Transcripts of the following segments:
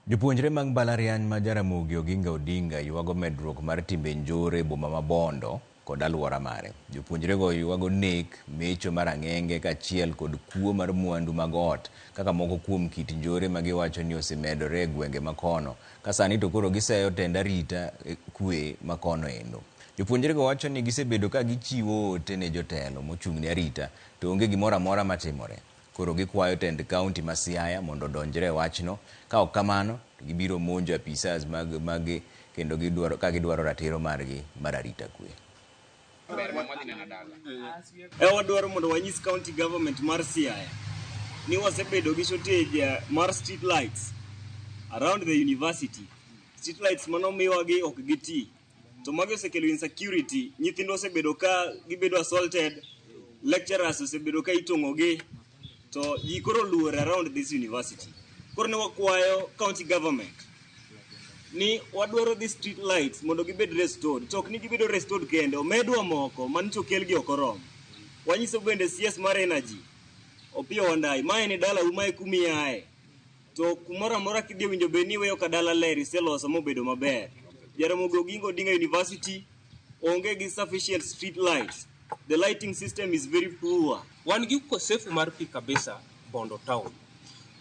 Jopuonjre mag mbalariany ma Jaramogi Oginga Odinga ywago medruok mar timbe njore e boma ma Bondo kod aluora mare. Jopuonjrego ywago nek, mecho mar ang'enge kaachiel kod kuo mar mwandu mag ot kaka moko kuom kit njore ma giwacho ni osemedore e gwenge ma kono ka sani to koro giseyo tend arita kwe ma kono endo. Jopuonjrego wacho ni gisebedo ka gichiwo ote ne jotelo mochung' ne arita to onge gimoro amora matimore. Koro gikwayo tend kaunti ma Siaya mondo odonjre e wachno, ka ok kamano to gibiro monjo apisas mag maggi kendo gidwaro, ka gidwaro ratiro margi mar arita kwe. E wadwaro mondo wanyis county government mar Siaya ni wasebedo gi shortage mar street lights around the university. Street lights manomiwagi ok giti. To magi osekelo insecurity, nyithindwa osebedo ka gibedo assaulted, lecturers osebedo ka itong'ogi, to ji koro oluor around this university. Koro ne wakwayo county government ni wadwaro the street lights mondo gibed restored. To ok ni gibedo restored kende, omedwa moko manyicho okelgi ok oromo. Wanyiso bende CS mar energy, Opiyo Wandayi, mae ni dalau, mae kumiaye. To kumoro amora kidhi owinjo bed ni iweyo ka dala ler iseloso mobedo maber. Jaramogi Oginga Odinga University onge gi sufficient street lights. The lighting system is very poor. Wan gi ukosefu mar pi kabisa Bondo town.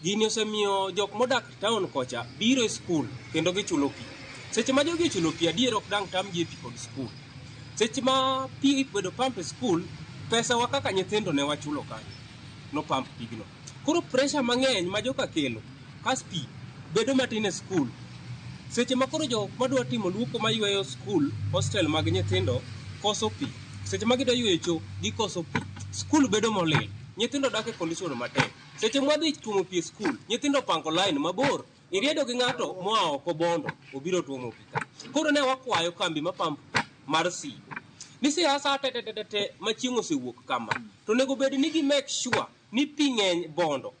Gini osemiyo jok modak town kocha biro e skul kendo gichulo pi. Seche ma jogi ochulo pi adier ok dang' tamgi e pi kod skul. Seche ma pi ibedo pump e skul, pesa wa kaka nyithindo ne wachulo kanyo. No pump pigno. Koro pressure mang'eny ma joka kelo kas pi bedo matin e skul. Seche ma koro jok madwa timo luoko mayweyo skul, hostel mag nyithindo koso pi. Seche ma gidwa yweyo cho, gikoso pi. Skul bedo molil. Nyithindo dak e condition matek. Seche mwadhi tuomo pi e skul, nyithindo opango line mabor. Iriedo gi ng'ato moa oko Bondo, obiro tuomo pi ka. Koro ne wakwayo kambi ma pump pi mar Sibo ni siasa te te te te ma chieng' osewuok kama, to onego bed ni gi make sure ni pi ng'eny Bondo.